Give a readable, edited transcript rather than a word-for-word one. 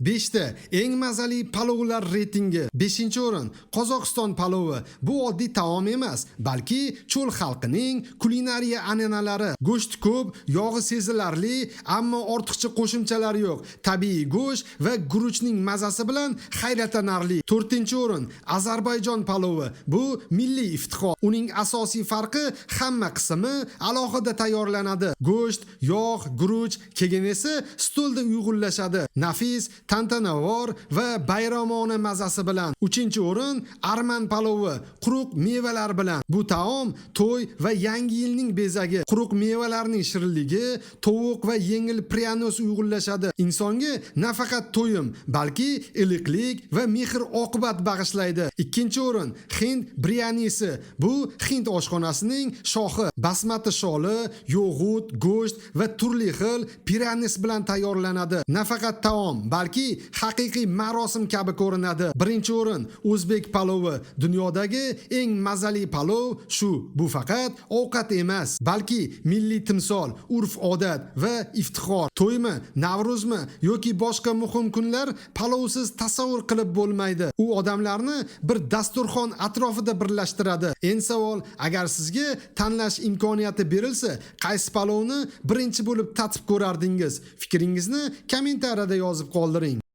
5 ta eng mazali palovlar reytingi. 5-o'rin: Qozog'iston palovi. Bu oddiy taom emas, balki cho'l xalqining kulinariya an'analari. Go'sht ko'p, yog'i sezilarli, ammo ortiqcha qo'shimchalar yo'q. Tabiiy go'sht va guruchning mazasi bilan hayratlanarli. 4-o'rin: Ozarbayjon palovi. Bu milliy iftixor. Uning asosiy farqi: hamma qismi alohida tayyorlanadi. Go'sht, yog', guruch, keyin esa stolda uyg'unlashadi. Nafis, tantanavor va bayramona mazasi bilan. 3-o'rin: Arman palovi, quruq mevalar bilan. Bu taom to'y va yangi yilning bezagi. Quruq mevalarning shirinligi, tovuq va yengil пряность uyg'unlashadi. Insonga nafaqat to'yim, balki iliqlik va mehr oqibat bag'ishlaydi. 2-o'rin: Hind biryanisi. Bu hind oshxonasining shohi. Basmati sholi, yo'g'ut, go'sht va turli xil пряность bilan tayyorlanadi. Nafaqat taom, balki haqiqiy marosim kabi ko'rinadi. 1-o'rin: O'zbek palovi. Dunyodagi eng mazali palov shu. Bu faqat ovqat emas, balki milliy timsol, urf-odat va iftixor. To'ymi, Navro'zmi yoki boshqa muhim kunlar palovsiz tasavvur qilib bo'lmaydi. U odamlarni bir dasturxon atrofida birlashtiradi. Endi savol: agar sizga tanlash imkoniyati berilsa, qaysi palovni birinchi bo'lib tatib ko'rardingiz? Fikringizni kommentariyada yozib qoldiring.